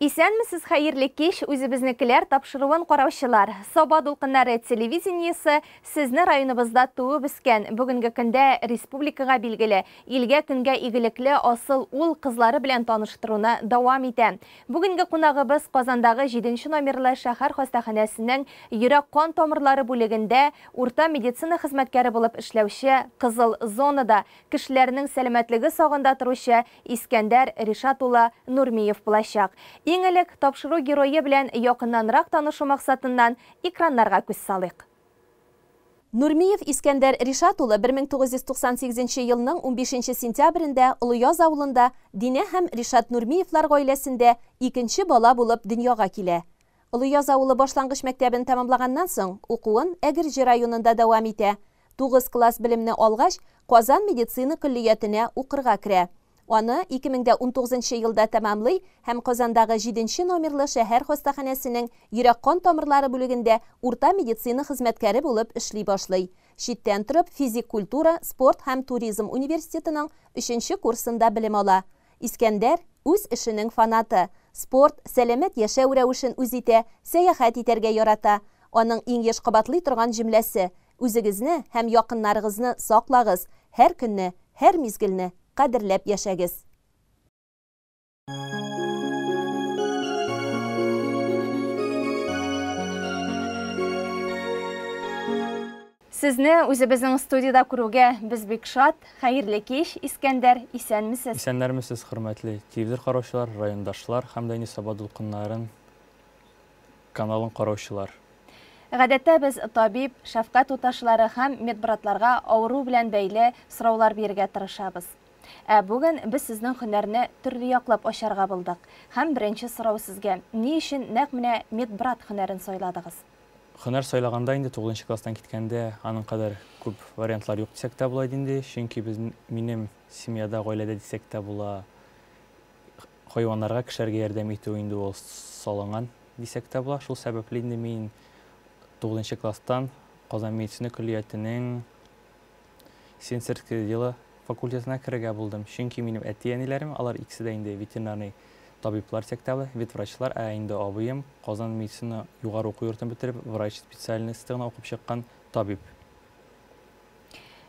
Исәнмесез, хәерле кич, үзебезнекеләр тапшыруын караучылар. Саба дулкыннары телевидениесе сезне районыбызда туып үскән, бүгенге көндә республикага билгеле, илгә-көнгә игелекле асыл ул кызлары белән таныштыруны дәвам итә. Бүгенге кунагыбыз Казандагы 7 номерлы шәһәр хастаханәсенең йөрәк-кан тамырлары бүлегендә урта медицина хезмәткәре булып эшләүче, кызыл зонада кешеләрнең сәламәтлеге сагында торучы Искәндәр Ришат улы Нурмиев булачак. Иң элек тапшыру герое белән якыннанрак танышу максатыннан экраннарга күз салыйк. Нурмиев Искәндәр Ришат улы 1998 елның 15 сентябрендә Олыяз авылында Динә һәм Ришат Нурмиевлар гаиләсендә икенче бала булып дөньяга килә. Олыяз авылы башлангыч мәктәбен тәмамлаганнан соң укуын Әгерҗе районында дәвам итә. 9 класс белемне алгач, Казан медицина көллиятенә укырга керә. Аны 2019 елда тәмамлый һәм Казандагы 7 номерлы шәһәр хастаханәсенең йөрәк-кан тамырлары бүлегендә урта медицина хезмәткәре булып эшли башлый. Читтән торып физик культура, спорт һәм туризм университетының 3 курсында белем ала. Искәндәр үз эшенең фанаты. Спорт, сәламәт яшәү рәвешен үз итә, сәяхәт итәргә ярата. Аның иң еш кабатлый торган җөмләсе: "Үзегезне һәм якыннарыгызны саклагыз, һәр көнне, һәр мизгелне кадерләп яшәгез." Сезне үзебезнең студияда күрүгә без бик шат. Хәерле кич, Искәндәр, исәнмесез? Исәннәрмесез, хөрмәтле телевизор караучылар, райондашлар һәм дә инде Саба дулкыннарын каналын караучылар. Гадәттә без табиб, шәфкать туташлары һәм медбратларга авыру белән бәйле сораулар бирергә тырышабыз. Ә бүген без сезнең һөнәрне төрле яклап ачарга булдык. Һәм беренче сорау сезгә: ни өчен нәкъ менә медбрат һөнәрен сайладыгыз? Һөнәр сайлаганда инде 9 класстан киткәндә аның кадәр күп вариантлар юк дисәк тә була иде инде, чөнки без минем семьяда, гаиләдә дисәк тә була, хайваннарга, кешеләргә ярдәм итү инде ул салынган дисәк тә була. Шул сәбәпле инде мин 9 класстан Казан медицина көллиятенең сенсорское дело факультетына керергә булдым. Чөнки минем әти-әниләрем, алар икесе дә инде ветеринарный табиблар дисәк тә була, ветврачлар, ә инде абыем Казан медицина югары уку йортын бетереп, врач специальностьны укып чыккан табиб.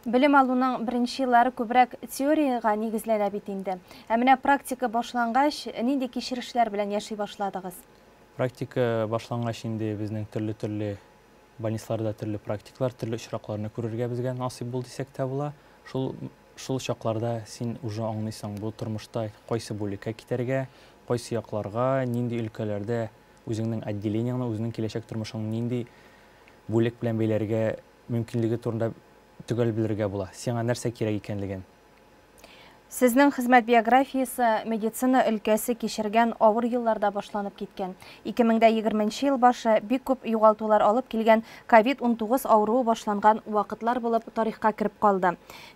Белем алуның беренче еллары күбрәк теориягә нигезләнә бит инде. Ә менә практика башлангач, нинди кичерешләр белән яши башладыгыз? Практика башлангач инде безнең төрле-төрле больницаларда төрле практиклар, төрле очракларны күрергә безгә насыйп булды дисәк тә була. Шул чакларда син уже аңлыйсың, бу тормышта кайсы бүлеккә китәргә, кайсы якларга, нинди өлкәләрдә үзеңнең отделениеңне, үзеңнең киләчәк тормышыңны нинди бүлек белән бәйләргә мөмкинлеге турында төгәл белергә була. Сиңа нәрсә кирәк икәнлеген. Сезнең хезмәт биографиясе медицина өлкәсе кичергән авыр елларда башланып киткән. 2020 ел башы бик күп югалтулар алып килгән COVID-19 авыруы башланган вакытлар булып тарихка кереп калды.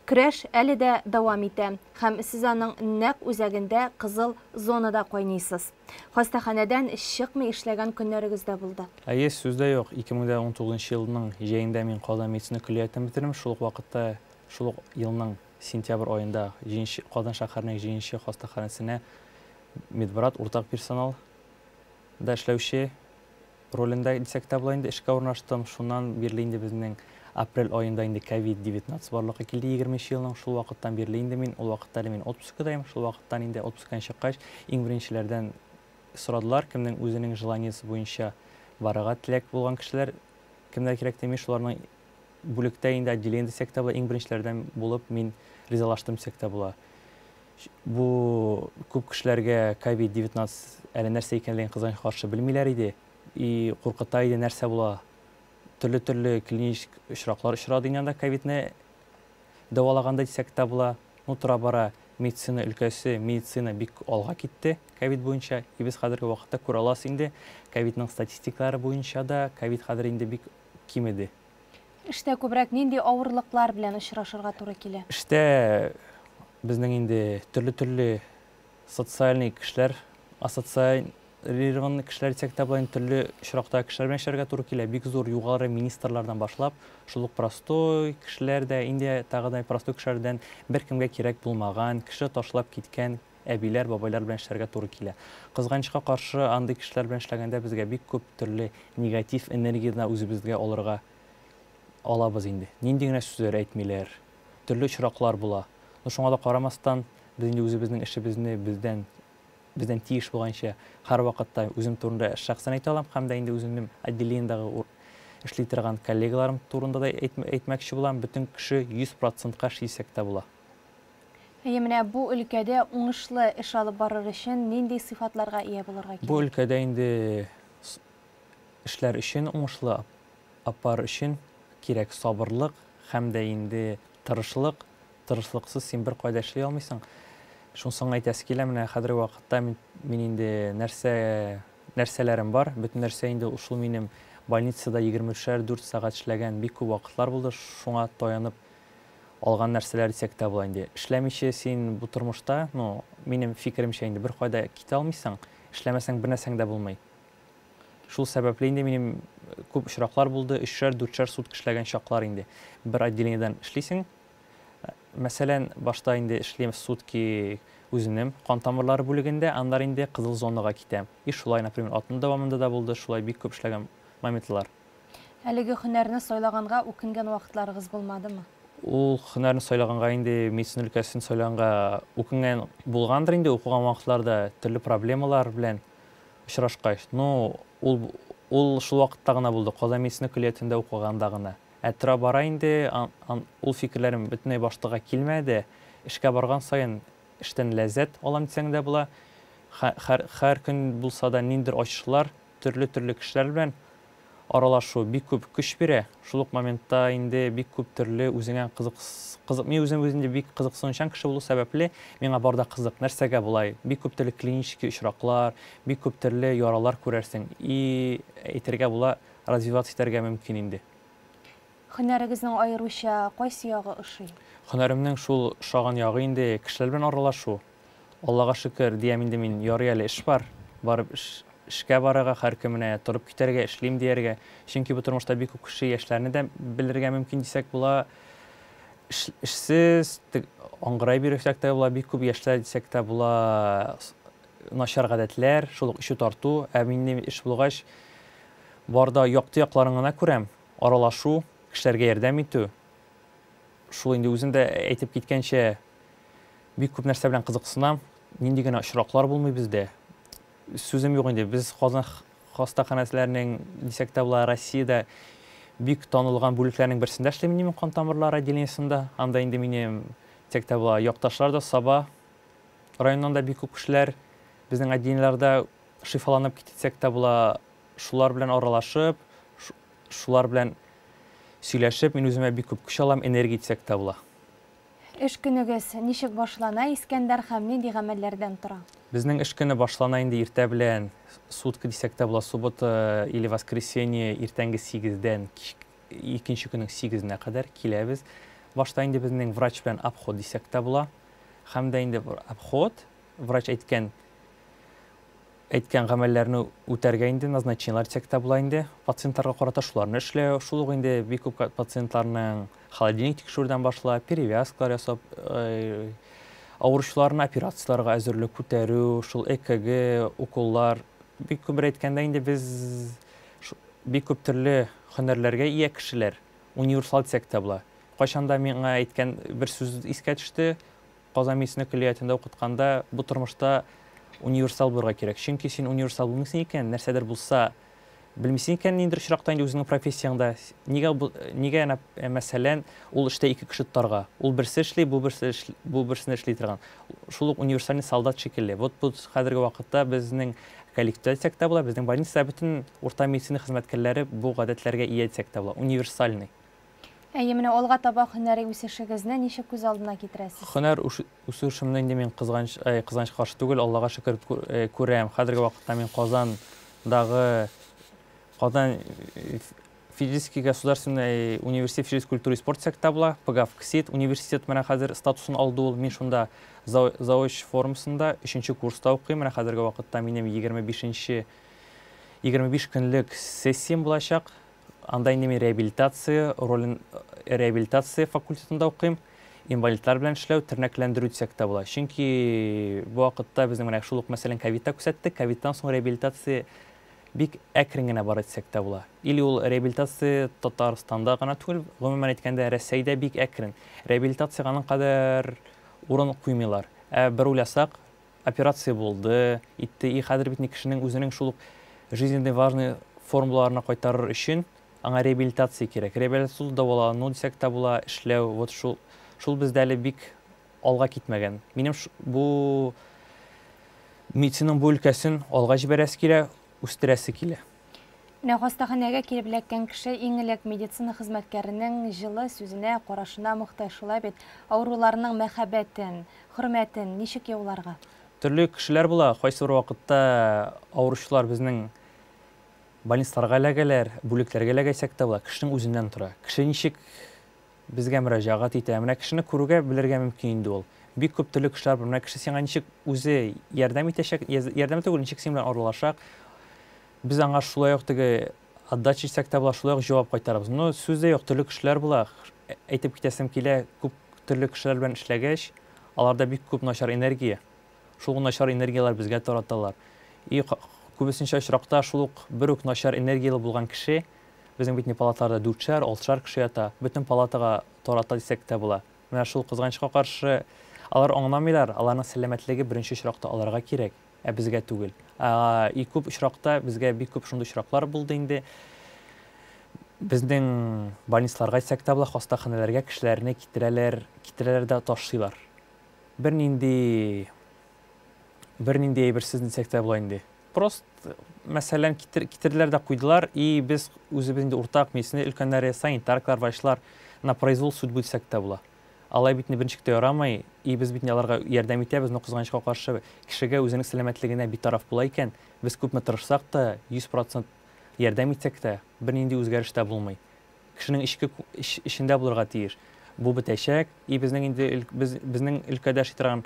Көрәш әле дә дәвам итә һәм сез аның нәкъ үзәгендә кызыл зонада кайныйсыз. Хастаханәдән чыкмый эшләгән көннәрегез дә булды. Әйе, сүз дә юк. 2019 елның җәендә мин Казан медицина көллиятен бетердем. Шул ук вакытта, шул ук елның сентябрь айында Казан шәһәренең 7 хастаханәсенә медбрат, уртак персонал да эшләүче ролендә дисәк тә була инде эшкә урнаштым. Шуннан бирле инде безнең апрель айында инде COVID-19 барлыкка килде 20 елның. Шул вакыттан бирле инде мин, ул вакытта әле мин отпускадайым. Шул вакыттан инде отпускадан чыккач, иң беренчеләрдән сорадылар, кемнең үзенең желаниесе буенча барырга теләк булган кешеләр, кемнәр кирәк дими, шуларның бүлектә инде отделение дисәк тә була, иң беренчеләрдән булып мин ризалаштым дисәк тә була. Бу күп кешеләргә COVID-19 әле нәрсә икәнлеген кызганычка каршы белмиләр иде. И куркыта иде, нәрсә була. Төрле-төрле клиник очраклар очрады инде анда ковидны дәвалаганда дисәк тә була. Ну, тора-бара медицина өлкәсе, медицина бик алга китте ковид буенча. И без хәзерге вакытта күрә аласыз инде, ковидның статистикалары буенча да ковид хәзер инде бик кимеде. Эштә күбрәк нинди авырлыклар белән очрашырга туры килә? Эштә безнең инде төрле-төрле социальный кешеләр, ассоциированный кешеләр дисәк тә була, инде төрле очрактагы кешеләр белән эшләргә туры килә. Бик зур югары министрлардан башлап, шул ук простой кешеләр дә, инде тагы да простой кешеләрдән беркемгә кирәк булмаган, кеше ташлап киткән әбиләр, бабайлар белән эшләргә туры килә. Кызганычка каршы, андый кешеләр белән эшләгәндә безгә бик күп төрле негатив энергияне үзебезгә алырга алабыз инде. Нинди генә сүзләр әйтмиләр, төрле очраклар була. Но шуңа да карамастан, без инде үзебезнең эшебезне бездән тиеш булганча һәрвакытта үзем турында шәхсән әйтә алам һәм дә инде үземнең отделениедагы эшли торган коллегаларым турында да әйтмәкче булам. Бөтен кеше 100%-ка эшлисәк тә була. Әйе, менә бу өлкәдә уңышлы эш алып барыр өчен нинди сыйфатларга ия булырга кирәк? Бу өлкәдә инде эшләр өчен уңышлы апар өчен кирәк сабырлык һәм дә инде тырышлык. Тырышлыксыз син бер кайда эшли алмыйсың. Шунысын әйтәсе килә, менә хәзерге вакытта мин инде нәрсәләрем бар, бөтен нәрсә инде шул минем больницада 24 сәгать эшләгән бик күп вакытлар булды, шуңа таянып алган нәрсәләр дисәк тә була инде. Эшләмичә син бу тормышта, ну, минем фикеремчә инде бер кайда китә алмыйсың, эшләмәсәң бер нәрсәң дә булмый. Шул сәбәпле инде минем күп очраклар булды, 3-шәр, 4-шәр сутка эшләгән чаклар инде. Бер отделениедән эшлисең. Мәсәлән, башта инде эшлим сутки үземнең кан тамырлары бүлегендә, аннары инде кызыл зонага китәм. И шулай, например, атна дәвамында да булды, шулай бик күп эшләгән моментлар. Әлеге һөнәрне сайлаганга үкенгән вакытларыгыз булмадымы? Ул һөнәрне сайлаганга инде медицина өлкәсен сайлаганга үкенгән булгандыр инде, укыган вакытларда төрле проблемалар белән очрашкач. Но ул шул вакытта гына булды, Казан медицина көллиятендә укыганда гына. Ә тора бара инде ул фикерләрем бөтенләй баштыга килмәде. Эшкә барган саен эштән ләззәт алам дисәң дә була. Һәр көн булса да ниндидер ачышлар, төрле-төрле кешеләр белән аралашу бик күп көч бирә. Шул ук моментта инде бик күп төрле үзеңә кызык, кызык, мин үзем үземдә бик кызыксынучан кеше булу сәбәпле, миңа бар да кызык, нәрсәгә болай, бик күп төрле клинический очраклар, бик күп төрле яралар күрәрсең. И әйтергә була, развиваться итәргә мөмкин инде. Һөнәрегезнең аеруча кайсы ягы ошый? Һөнәремнең шул ошаган ягы инде кешеләр белән аралашу. Аллага шөкер, диям инде мин, ярый әле эш бар. Барып эшкә барырга, һәр көн менә торып китәргә, эшлим дияргә. Чөнки бу тормышта бик күп кеше яшьләрне дә белергә мөмкин дисәк була. Эшсез, аңгырай бирсәк тә була, бик күп яшьләр дисәк тә була, начар гадәтләр, шул ук эчү тарту. Ә минем эш булгач, бар да якты якларын гына күрәм. Аралашу, кешеләргә ярдәм итү. Шул инде үзем дә әйтеп киткәнчә, бик күп нәрсә белән кызыксынам. Нинди генә очраклар булмый бездә. Сүзем юк инде, без Казан хастаханәләренең, дисәк тә була, Россиядә бик танылган бүлекләрнең берсендә эшлим мин кан тамырлары отделениесендә. Анда инде минем, дисәк тә була, якташлар да, Саба районыннан да бик күп кешеләр безнең отделениеләрдә шифаланып китсәк тә була, шулар белән аралашып, шулар белән сөйләшеп, мин үземә бик күп көч алам, энергия дисәк тә була. Эш көнегез ничек башлана, Искәндәр, һәм нинди гамәлләрдән тора? Безнең эш көне башлана инде иртә белән, сутка дисәк тә була, суббота или воскресенье иртәнге 8-дән икенче көннең 8-нә кадәр киләбез. Башта инде безнең врач белән обход дисәк тә була. Һәм дә инде обход, врач әйткән гамәлләрне үтәргә инде назначениелар дисәк тә була инде. Пациентларга карата шуларны эшләү, шул ук инде бик күп пациентларның холодильник тикшерүдән башлап, перевязкалар ясап, авыручыларны операцияләргә әзерлек күтәрү, шул ЭКГ, уколлар. Бик күп бер әйткәндә инде без бик күп төрле һөнәрләргә ия кешеләр, универсал дисәк тә була. Кайчан да миңа әйткән бер сүз искә төште, Казан медицина көллиятендә укытканда, бу тормышта универсал булырга кирәк. Чөнки син универсал булмыйсың икән, нәрсәдер булса, белмисең икән, ниндидер очракта инде үзеңнең профессияңдә, нигә, мәсәлән, ул эштә ике кеше тотарга? Ул берсе эшли, бу берсен эшли торган. Шул ук универсальный солдат шикелле. Вот бу хәзерге вакытта безнең коллективта дисәк тә була, безнең больницада бөтен урта медицина хезмәткәрләре бу гадәтләргә ия дисәк тә була, универсальный. Әйе, менә алга таба һөнәри үсешегезне ничек күз алдына китерәсез? Һөнәр үсешемне инде мин кызганыч каршы түгел, Аллага шөкер күрәм. Хәзерге вакытта мин Казандагы Казан физический государственный университет физической культуры и спорта дисәк тә була, ПГАФКСИТ университет менә хәзер статусын алды ул. Мин шунда заоч формасында өченче курста укыйм. Менә хәзерге вакытта минем 25 көнлек сессиям булачак. Анда инде мин реабилитация ролен, реабилитация факультетында укыйм. инвалидлар белән эшләү, тернәкләндерү дисәк тә була. Чөнки бу вакытта безнең менә шул ук мәсәлән ковидта күрсәттек, ковидтан соң реабилитация бик әкрен генә бара дисәк тә була. Или ул реабилитация Татарстанда гына түгел, гомумән әйткәндә Рәсәйдә бик әкрен. Реабилитациягә аның кадәр урын куймыйлар. Ә бер уйласак, операция булды, итте, и хәзер бит кешенең үзенең шул ук жизненно важный формулаларына кайтарыр өчен аңа реабилитация кирәк. Реабилитация дәвалану дисәк тә була, эшләү, вот шул шул бездә әле бик алга китмәгән. Минем бу медицинаның бу өлкәсен алга җибәрәсе килә, үстерәсе килә. Менә хастаханәгә килеп эләккән кеше иң элек медицина хезмәткәренең җылы сүзенә, карашына мохтаҗ, шулай бит. Авыруларның мәхәббәтен, хөрмәтен ничек яуларга? Төрле кешеләр була, кайсы бер вакытта авыручылар безнең больницаларга эләгәләр, бүлекләргә эләгәсәк тә була. Кешенең үзеннән тора. Кеше ничек безгә мөрәҗәгать итә. Менә кешене күрүгә белергә мөмкин инде ул. Бик күп төрле кешеләр бар. Менә кеше сиңа ничек үзе ярдәм итәчәк, ярдәм түгел, ничек синең белән аралашак. Без аңа шулай ук теге отдача итсәк тә була, шулай ук җавап кайтарабыз. Но сүз дә юк, төрле кешеләр була. Әйтеп китәсем килә, күп төрле кешеләр белән эшләгәч, аларда бик күп начар энергия. Шул начар энергияләр безгә тараталар. И күбесенчә очракта шул ук бер үк начар энергияле булган кеше, безнең бит палаталарда дүртшәр, алтышар кеше ята, бөтен палатага тарата дисәк тә була. Менә шул кызганычка каршы алар аңламыйлар, аларның сәламәтлеге беренче очракта аларга кирәк, ә безгә түгел. И күп очракта безгә бик күп шундый очраклар булды инде. Безнең больницаларга дисәк тә була, хастаханәләргә кешеләрне китерәләр, китерәләр дә ташлыйлар. Бернинди бернинди әйберсез дисәк тә була инде. Просто, мәсәлән, китерделәр дә куйдылар, и без үзебез инде уртак медицина өлкәннәре, санитаркалар, врачлар на произвол судьбы дисәк тә була. Алай бит берничек тә ярамый, и без бит аларга ярдәм итәбез, но кызганычка каршы кешегә үзенең сәламәтлегенә битараф була икән, без күпме тырышсак та, 100% ярдәм итсәк тә, бернинди үзгәреш тә булмый. Кешенең эчке эчендә булырга тиеш. Бу бетәчәк, и безнең инде без, безнең өлкәдә эшли торган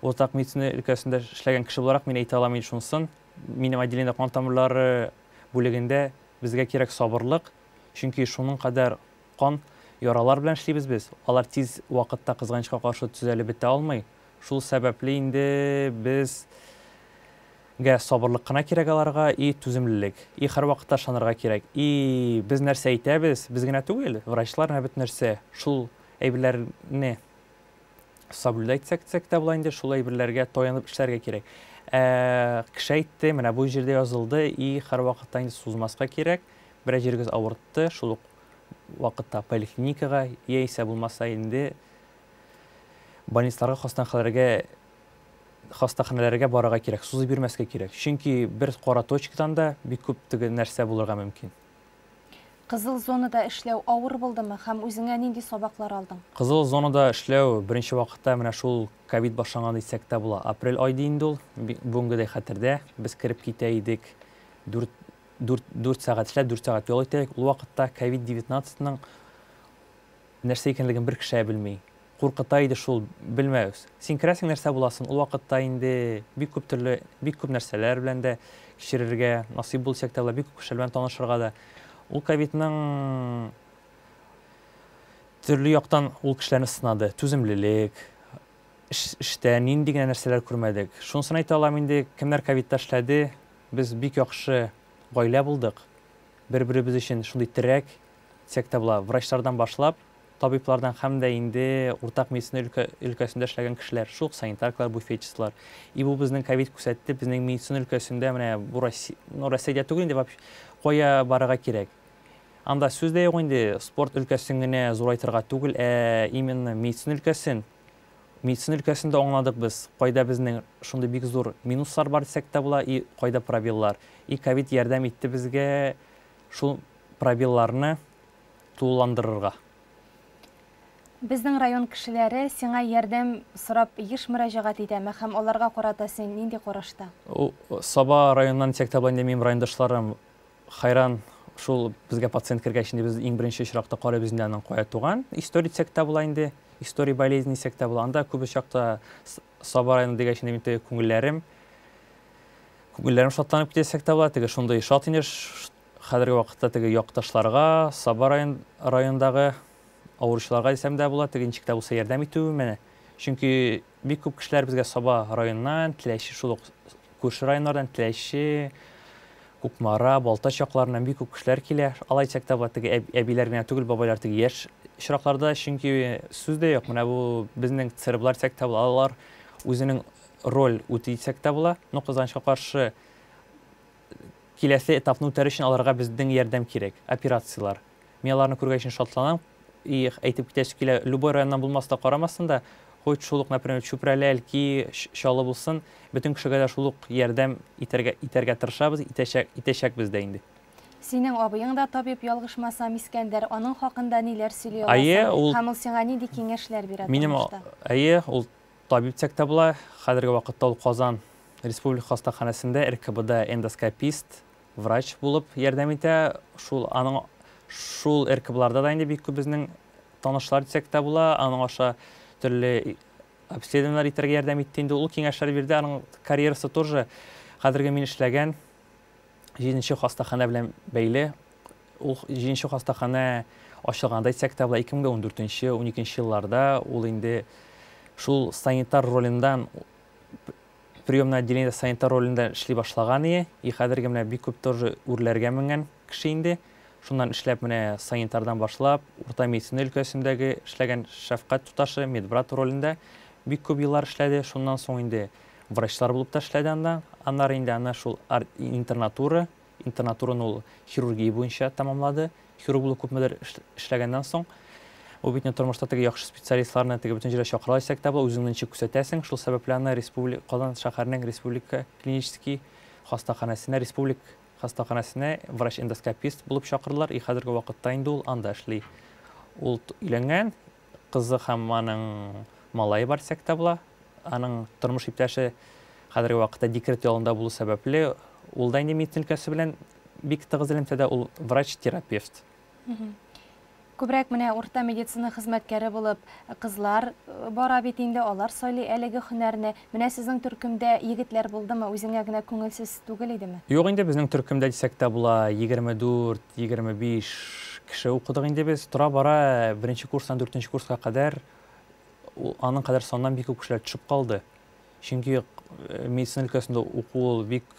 уртак медицина өлкәсендә эшләгән кеше буларак мин әйтә алам инде шунысын. Минем отделениедә кан тамырлары бүлегендә безгә кирәк сабырлык, чөнки шуның кадәр кан яралар белән эшлибез без. Алар тиз вакытта кызганычка каршы төзәлеп бетә алмый. Шул сәбәпле инде без гә сабырлык кына кирәк аларга и түземлелек. И һәрвакытта ышанырга кирәк. И без нәрсә әйтәбез, без генә түгел, врачлар менә бөтен нәрсә шул әйберләрне соблюдать итсәк дисәк тә була инде, шул әйберләргә таянып эшләргә кирәк. Кеше әйтте, менә бу җирдә язылды, и һәрвакытта инде сузмаска кирәк. Берәр җирегез авыртты, шул ук вакытта поликлиникага, яисә булмаса инде больницаларга, хастаханәләргә барырга кирәк, сузып йөрмәскә кирәк. Чөнки бер кара точкадан да бик күп теге нәрсә булырга мөмкин. Кызыл зонада эшләү авыр булдымы һәм үзеңә нинди сабаклар алдың? Кызыл зонада эшләү беренче вакытта менә шул ковид башланган дисәк тә була. Апрель айды инде ул, бүгенгедәй хәтердә. Без кереп китә идек. 4 4 сәгать эшләп, 4 сәгать ял итәйек. Ул вакытта ковид-19-ның нәрсә икәнлеген бер кеше белми. Куркыта иде шул, белмәбез. Син керәсең, нәрсә буласын. Ул вакытта инде бик күп төрле, бик күп нәрсәләр белән дә кичерергә насыйп булды дисәк тә була, бик күп кешеләр белән танышырга да. Ул ковидның төрле яктан ул кешеләрне сынады. Түземлелек, эштә нинди генә нәрсәләр күрмәдек. Шунысын әйтә алам инде, кемнәр ковидта эшләде, без бик яхшы гаилә булдык. Бер-беребез өчен шундый терәк дисәк тә була. Врачлардан башлап, табиблардан һәм дә инде уртак медицина өлкәсендә эшләгән кешеләр, шул ук санитаркалар, буфетчицалар. И бу безнең ковид күрсәтте, безнең медицина өлкәсендә менә бу Россия, ну, Россиядә түгел инде вообще, кая барырга кирәк. Анда сүз дә юк инде, спорт өлкәсен генә зурайтырга түгел, ә именно медицина өлкәсен. Медицина өлкәсендә аңладык без, кайда безнең шундый бик зур минуслар бар дисәк тә була, и кайда пробеллар. И ковид ярдәм итте безгә шул пробелларны тулыландырырга. Безнең район кешеләре сиңа ярдәм сорап еш мөрәҗәгать итәме һәм аларга карата син нинди карашта? Саба районыннан дисәк тә була инде, минем райондашларым хайран, шул безгә пациент кергәч инде без иң беренче очракта карыйбыз инде аның кая туган. История дисәк тә була инде, история болезни дисәк тә була. Анда күп очракта Саба районы дигәч инде минем күңелләрем күңелләрем шатланып китә дисәк тә була. Теге шундый шат инде хәзерге вакытта теге якташларга, Саба район районындагы авыручыларга дисәм дә була, теге ничек тә булса ярдәм итү менә. Чөнки бик күп кешеләр безгә Саба районыннан, Теләче, шул ук күрше районнардан, Теләче, Кукмара, Балтач якларыннан бик күп кешеләр килә. Алай дисәк тә була, теге әбиләр генә түгел, бабайлар теге яшь очракларда, чөнки сүз дә юк, менә бу безнең ЦРБлар дисәк тә була, алар үзенең роль үти дисәк тә була. Но кызганычка каршы, киләсе этапны үтәр өчен аларга безнең ярдәм кирәк, операцияләр. Мин аларны күргәч өчен шатланам. И әйтеп китәсе килә, любой районнан булмаса да карамасын да, хоть шул ук, например, Чүпрәле, Әлки, Чаллы булсын, бөтен кешегә дә шул ук ярдәм итәргә тырышабыз, итәчәкбез дә инде. Синең абыең да табиб, ялгышмасам, Искәндәр, аның хакында ниләр сөйли аласың? Һәм ул сиңа нинди киңәшләр бирә тормышта? Әйе, ул табиб дисәк тә була. Хәзерге вакытта ул Казан республика хастаханәсендә РКБда эндоскопист, врач булып ярдәм итә. Шул аның шул РКБларда да инде бик күп безнең танышлар дисәк тә була. Аның аша төрле обследованиеләр итәргә ярдәм итте инде. Ул киңәшләр бирде. Аның карьерасы тоже хәзерге мин эшләгән 7нче хастаханә белән бәйле. Ул 7нче хастаханә ачылганда дисәк тә була, 2014-нче, 12нче елларда ул инде шул санитар ролендан, приемное отделениедә санитар ролендә эшли башлаган ие. И хәзерге менә бик күп тоже үрләргә менгән кеше инде. Шуннан эшләп менә санитардан башлап, урта медицина өлкәсендәге эшләгән шәфкать туташы, медбрат ролендә бик күп еллар эшләде. Шуннан соң инде врачлар булып та эшләде анда. Аннары инде ана шул интернатура, интернатураны ул хирургия буенча тәмамлады. Хирург булып күпмедер эшләгәннән соң, ул бит инде тормышта теге яхшы специалистларны теге бөтен җиргә чакыра дисәк тә була, үзеңне ничек күрсәтәсең, шул сәбәпле аны республика Казан шәһәренең республика клинический хастаханәсенә, республик хастаханәсенә врач-эндоскопист булып чакырдылар. И хәзерге вакытта инде ул анда эшли. Ул өйләнгән, кызы һәм аның малае бар дисәк тә була. Аның тормыш иптәше хәзерге вакытта декрет ялында булу сәбәпле, ул да инде медицина өлкәсе белән бик тыгыз элемтәдә, ул врач-терапевт. Күбрәк менә урта медицина хезмәткәре булып кызлар бара бит инде, алар сайлый әлеге һөнәрне. Менә сезнең төркемдә егетләр булдымы? Үзеңә генә күңелсез түгел идеме? Юк инде, безнең төркемдә дисәк тә була 24-25 кеше укыдык инде без. Тора-бара беренче курстан дүртенче курска кадәр аның кадәр саннан бик күп кешеләр төшеп калды. Чөнки медицина өлкәсендә уку ул бик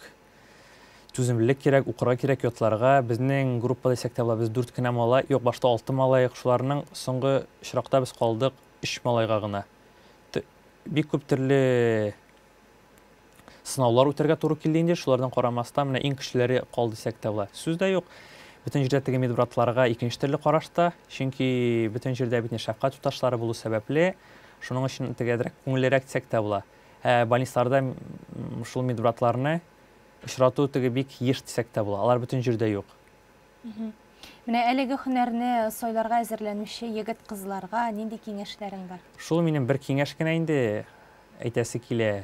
түземлелек кирәк, укырга кирәк, йотларга. Безнең группада дисәк тә була, без 4 кенә малай, юк, башта 6 малай, шуларның соңгы очракта без калдык 3 малайга гына. Бик күп төрле сынаулар үтәргә туры килде инде, шулардан карамастан, менә иң көчлеләре калды дисәк тә була. Сүз дә юк, бөтен җирдә теге медбратларга икенче төрле карашта, чөнки бөтен җирдә бит шәфкать туташлары булу сәбәпле, шуның өчен теге әзрәк күңеллерәк дисәк тә була. Больницаларда шул медбратларны очрату теге бик еш дисәк тә була, алар бөтен җирдә юк. Менә әлеге һөнәрне сайларга әзерләнүче егет-кызларга нинди киңәшләрең бар? Шул минем бер киңәш кенә инде әйтәсе килә.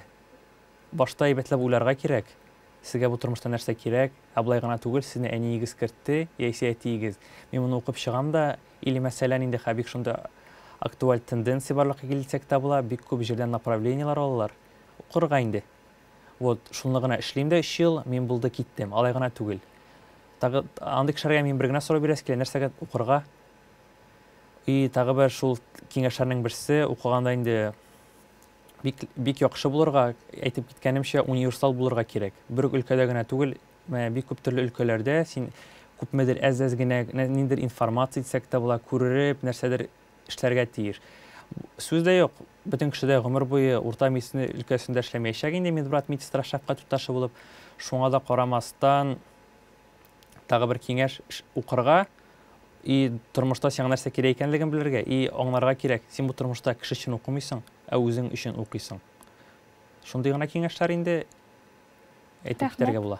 Башта әйбәтләп уйларга кирәк. Сезгә бу тормышта нәрсә кирәк? Ә болай гына түгел, сезне әниегез кертте, яисә әтиегез. Мин моны укып чыгам да, или мәсәлән инде бик шунда актуаль тенденция барлыкка килде дисәк тә була, бик күп җирдән направлениелар алалар. Укырга инде. Вот, шуны гына эшлим дә 3 ел, мин булды киттем. Алай гына түгел. Тагы андый кешеләргә мин бер генә сорау бирәсе килә, нәрсәгә укырга? И тагы бер шул киңәшләрнең берсе, укыганда инде бик, бик яхшы булырга, әйтеп киткәнемчә, универсал булырга кирәк. Бер үк өлкәдә генә түгел, менә бик күп төрле өлкәләрдә син күпмедер әз-әз генә ниндидер информация дисәк тә була, күреп, нәрсәдер эшләргә тиеш. Сүз дә юк, бөтен кеше дә гомер буе урта медицина өлкәсендә эшләмәячәк инде, медбрат, медсестра, шәфкать туташы булып. Шуңа да карамастан, тагы бер киңәш, укырга и тормышта сиңа нәрсә кирәк икәнлеген белергә и аңларга кирәк. Син бу тормышта кеше өчен укымыйсың, ә үзең өчен укыйсың. Шундый гына киңәшләр инде әйтеп китәргә була.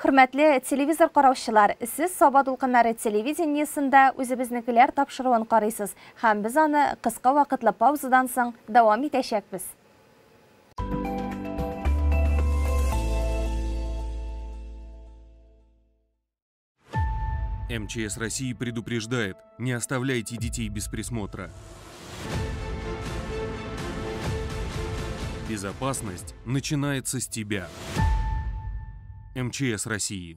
Хөрмәтле телевизор караучылар, сез Саба дулкыннары телевидениесендә үзебезнекеләр тапшыруын карыйсыз һәм без аны кыска вакытлы паузадан соң дәвам итәчәкбез. МЧС России предупреждает, не оставляйте детей без присмотра. Безопасность начинается с тебя. МЧС России.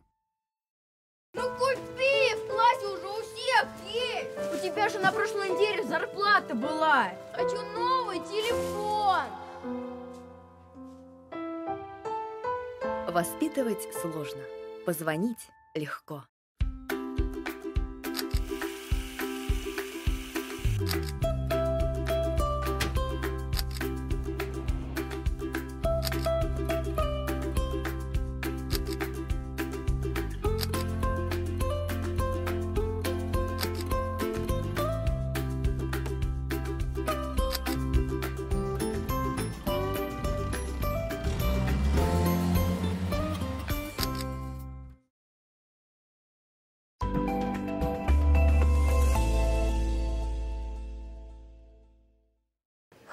Ну купи, в классе уже у всех есть. У тебя же на прошлой неделе зарплата была. Хочу новый телефон. Воспитывать сложно, позвонить легко.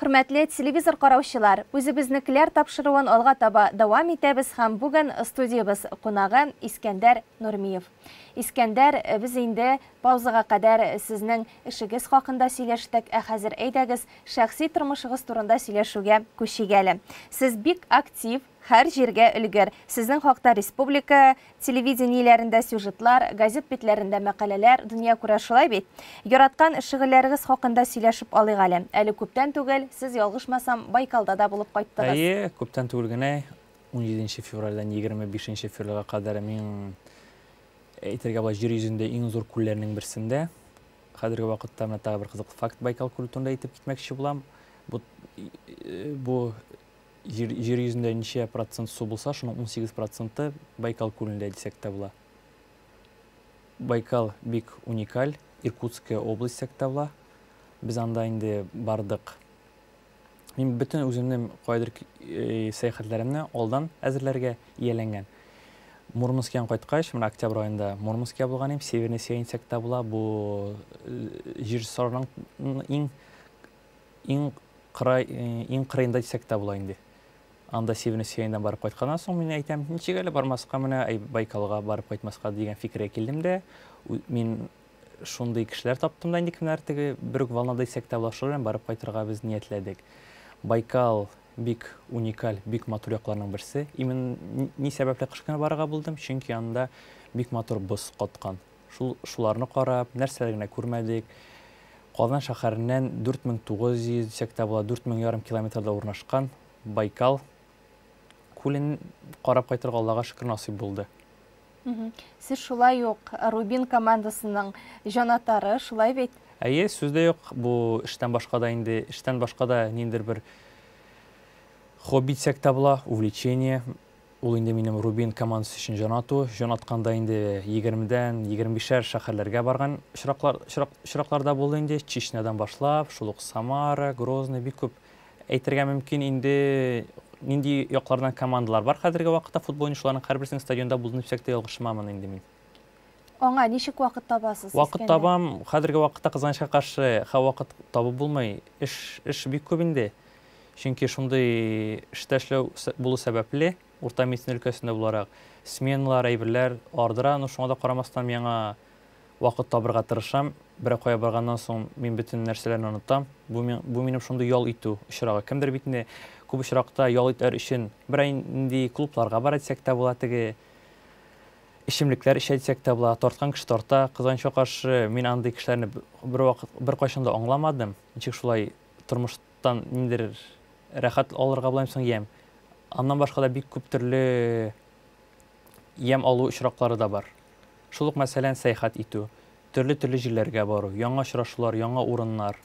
Хөрмәтле телевизор караучылар, үзебезнекеләр тапшыруын алга таба дәвам итәбез һәм бүген студиябез кунагы Искәндәр Нурмиев. Искәндәр, без инде паузага кадәр сезнең эшегез хакында сөйләштек, ә хәзер әйдәгез шәхси тормышыгыз турында сөйләшүгә күчик әле. Сез бик актив, һәр җиргә өлгер. Сезнең хакта республика телевидениеләрендә сюжетлар, газет битләрендә мәкаләләр дөнья күрә, шулай бит? Яраткан шөгыльләрегез хакында сөйләшеп алыйк әле. Әле күптән түгел, сез ялгышмасам, Байкалда да булып кайттыгыз. Әйе, күптән түгел генә, 17 февральдән 25 февральгә кадәр мин әйтергә була җир йөзендә иң зур күлләрнең берсендә. Хәзерге вакытта менә тагы бер кызыклы факт Байкал күле турында әйтеп китмәкче булам. Бу җир йөзендә ничә процент су булса, шуның 18 проценты Байкал күлендә дисәк тә була. Байкал бик уникаль, Иркутская область дисәк тә була. Без анда инде бардык. Мин бөтен үземнең кайдыр сәяхәтләремне алдан әзерләргә ияләнгән. Мурманскидан кайткач, менә октябрь аенда Мурманския булган идем, Северный сияние дисәк тә була. Бу җир шарының иң кырыенда дисәк тә була инде. Анда Северный сияниедән барып кайтканнан соң мин әйтәм, ничек әле бармаска, менә Байкалга барып кайтмаска дигән фикергә килдем дә, мин шундый кешеләр таптым да инде, кемнәр теге бер үк волнада дисәк тә була, шулар белән барып кайтырга без ниятләдек. Байкал бик уникаль, бик матур якларның берсе. Именно ни сәбәпле кыш көне барырга булдым? Чөнки анда бик матур боз каткан. Шуларны карап, нәрсәләр генә күрмәдек. Казан шәһәреннән 4900 дисәк тә була, дүрт мең ярым километрда урнашкан Байкал күлен карап кайтырга Аллага шөкер насыйп булды. Сез шулай ук Рубин командасының җанатары, шулай бит? Әйе, сүз дә юк. Бу эштән башка да инде, эштән башка да ниндидер бер хобби дисәк тә була, увлечение. Ул инде минем Рубин командасы өчен җан ату. Җан атканда инде егермедән егерме бишәр шәһәрләргә барган очракларда булды инде. Чечнядан башлап, шул ук Самара, Грозный, бик күп әйтергә мөмкин инде нинди яклардан командалар бар хәзерге вакытта футбол уйнаучыларның һәрберсенең стадионда булдым дисәк тә ялгышмамын инде мин. Аңа ничек вакыт табасыз, Вакыт Искәндәр? табам, хәзерге вакытта кызганычка каршы вакыт табып булмый. Эш бик күп инде. Чөнки шундый эштә эшләү булу сәбәпле, урта медицина өлкәсендә буларак, сменалар, әйберләр ардыра, но шуңа да карамастан миңа вакыт табырга тырышам. Берәр кая барганнан соң мин бөтен нәрсәләрне онытам. Бу минем шундый ял итү очрагы. Кемдер бит инде күп очракта ял итәр өчен берәр нинди клубларга бара дисәк тә була, теге эчемлекләр эчә дисәк тә була, тарткан кеше тарта. Кызганычка каршы мин андый кешеләрне бер вакыт, бер кайчан да аңламадым. Ничек шулай тормыштан ниндидер рәхәт алырга була соң ям. Аннан башка да бик күп төрле ям алу очраклары да бар. Шул ук мәсәлән сәяхәт итү, төрле-төрле җирләргә бару, яңа очрашулар, яңа урыннар.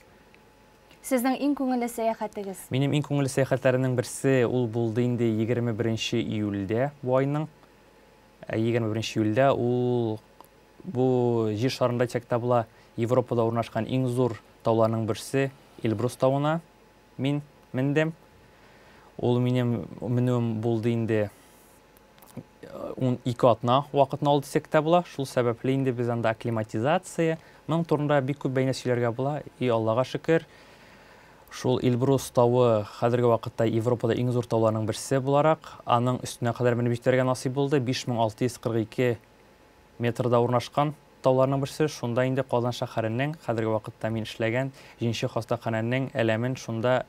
Сезнең иң күңелле сәяхәтегез? Минем иң күңелле сәяхәтләремнең берсе ул булды инде егерме беренче июльдә бу айның. Егерме беренче июльдә ул бу җир шарында дисәк тә була, Европада урнашкан иң зур тауларның берсе Эльбрус тавына мин мендем. Ул минем менүем булды инде ун ике атна вакытны алды дисәк тә була. Шул сәбәпле инде без анда акклиматизация, моның турында бик күп бәйнә сөйләргә була. И Аллага шөкер, шул Эльбрус тавы хәзерге вакытта Европада иң зур тауларның берсе буларак, аның өстенә кадәр менеп җитәргә насыйп булды. Биш мең алты йөз кырык ике метрда урнашкан тауларның берсе. Шунда инде Казан шәһәренең хәзерге вакытта мин эшләгән җиденче хастаханәнең әләмен шунда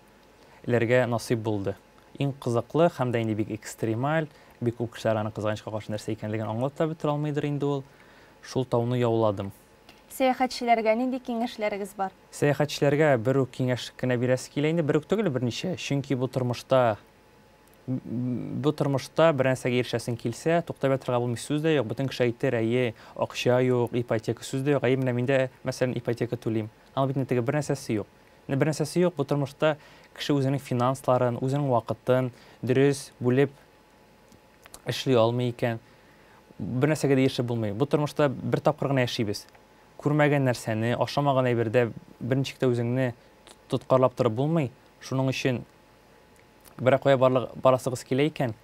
эләргә насыйп булды. Иң кызыклы һәм дә инде бик экстремаль, бик күп кешеләр аны кызганычка каршы нәрсә икәнлеген аңлап та бетерә алмыйдыр инде ул. Шул тауны яуладым. Сәяхәтчеләргә нинди киңәшләрегез бар? Сәяхәтчеләргә бер үк киңәш кенә бирәсе килә инде, бер үк түгел, берничә. Чөнки бу тормышта бер нәрсәгә ирешәсең килсә, туктап ятырга булмый, сүз дә юк. Бөтен кеше әйтер, әйе, акча юк, ипотека, сүз дә юк. Әйе, менә мин дә, мәсәлән, ипотека түлим. Аның бит инде теге бер нәрсәсе юк. Бер нәрсәсе юк, бу тормышта кеше үзенең финансларын, үзенең вакытын дөрес бүлеп эшли алмый икән, бер нәрсәгә дә ирешеп булмый. Бу тормышта бер тапкыр гына яшибез. Күрмәгән нәрсәне, ашамаган әйбердә берничек тә үзеңне тоткарлап торып булмый. Шуның өчен берәр кая барасыгыз килә икән,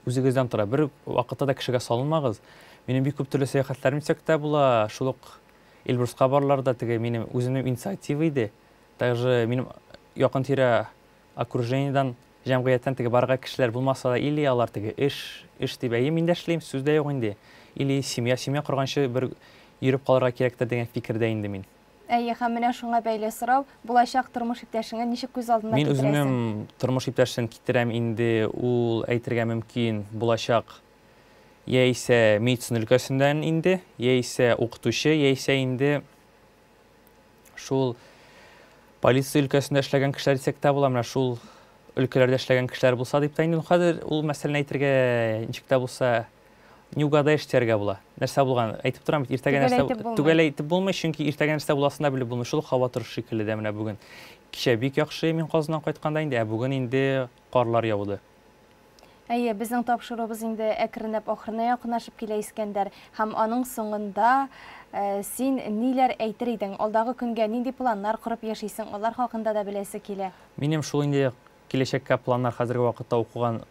үзегездән тора. Бер вакытта да кешегә салынмагыз. Минем бик күп төрле сәяхәтләрем дисәк тә була. Шул ук Эльбруска барулар да теге минем үземнең инициатива иде. Также минем якын-тирә окружениедән, җәмгыятьтән теге барырга кешеләр булмаса да, или алар теге эш, эш дип, әйе, мин дә эшлим, сүз дә юк инде. Или семья, семья корганчы бер йөреп калырга кирәктер дигән фикердә инде мин. Әйе, һәм менә шуңа бәйле сорау, булачак тормыш иптәшеңне ничек күз алдына Мин китерәсең? үземнең тормыш иптәшен китерәм инде, ул әйтергә мөмкин булачак яисә медицина өлкәсеннән инде, яисә укытучы, яисә инде шул полиция өлкәсендә эшләгән кешеләр дисәк тә була, менә шул өлкәләрдә эшләгән кешеләр булса дип тә инде хәзер ул мәсьәләне әйтергә ничек тә булса не угадаешь дияргә була. Нәрсә булган? Әйтеп торам бит, иртәгә нәрсә төгәл әйтеп булмый, чөнки иртәгә нәрсә буласын да белеп булмый. Шул һава торышы шикелле дә менә бүген. Кичә бик яхшы мин Казаннан кайтканда инде, ә бүген инде карлар яуды. Әйе, безнең тапшыруыбыз инде әкренләп ахырына якынлашып килә, Искәндәр. Һәм аның соңында син ниләр әйтер идең? Алдагы көнгә нинди планнар корып яшисең? Алар хакында да беләсе килә. Минем шул инде киләчәккә планнар хәзерге вакытта укыган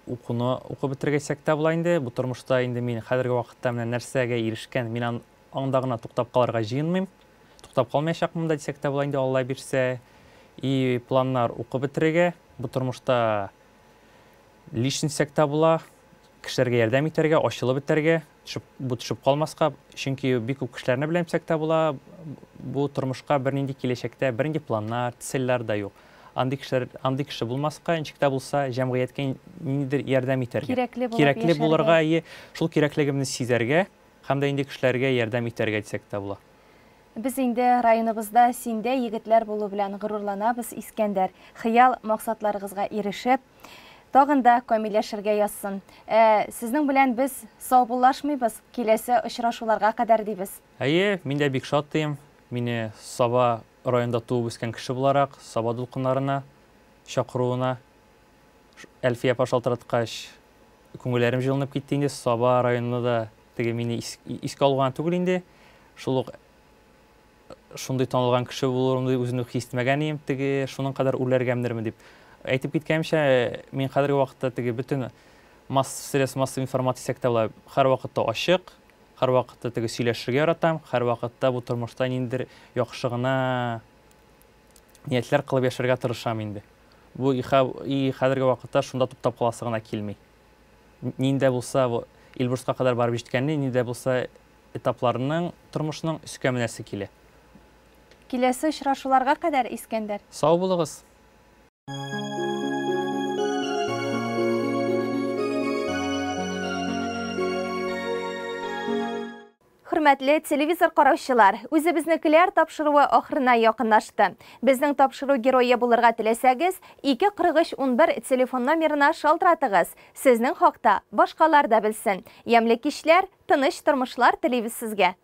укуны укып бетергәч тә була инде. Бу тормышта инде мин хәзерге вакытта менә нәрсәгә ирешкән, мин анда гына туктап калырга җыенмыйм. Туктап калмаячакмын да дисәк тә була инде, Алла бирсә. И планнар укып бетерергә, бу тормышта личность дисәк тә була, кешеләргә ярдәм итәргә, ачылып бетәргә, бу төшеп калмаска, чөнки бик күп кешеләрне беләм дисәк тә була, бу тормышка бернинди киләчәктә бернинди планнар, цельләр дә юк. Андый кешеләр, андый кеше булмаска, ничек тә булса, җәмгыятькә ниндидер ярдәм итәргә. Кирәкле булып Кирәкле яшәргә. булырга, әйе, шул кирәклегемне сизәргә һәм дә инде кешеләргә ярдәм итәргә дисәк тә була. Без инде районыбызда синдә егетләр булу белән горурланабыз, Искәндәр. Хыял максатларыгызга ирешеп, тагын да камилләшергә язсын. Сезнең белән без саубуллашмыйбыз, киләсе очрашуларга кадәр дибез. Әйе, мин дә бик шат дим. Мине Саба районында туып үскән кеше буларак, Саба дулкыннарына чакыруына Әлфия апа шалтыраткач, күңелләрем җылынып китте инде. Саба районында да теге мине искә алган түгел инде. Шул ук шундый танылган кеше булуымны үземне хис итмәгән идем, теге шуның кадәр үрләргәмдерме дип. Әйтеп киткәнемчә, мин хәзерге вакытта теге бөтен средств массовой информация дисәк тә була, һәр вакытта ачык, һәр вакытта теге сөйләшергә яратам, һәр вакытта бу тормышта ниндидер яхшы гына ниятләр кылып яшәргә тырышам инде. Бу и хәзерге вакытта шунда туктап каласы гына килми. Нинди булса, бу Эльбруска кадәр барып җиткәнне, нинди булса этапларының, тормышның өскә менәсе килә. Киләсе очрашуларга кадәр, Искәндәр. Сау булыгыз. Хөрмәтле телевизор караучылар, үзебезнекеләр тапшыруы ахырына якынлашты. Безнең тапшыру герое булырга теләсәгез, 243 11 телефон номерына шалтыратыгыз. Сезнең хакта башкалар да белсен. Ямьле кичләр, тыныч тормышлар телибез сезгә.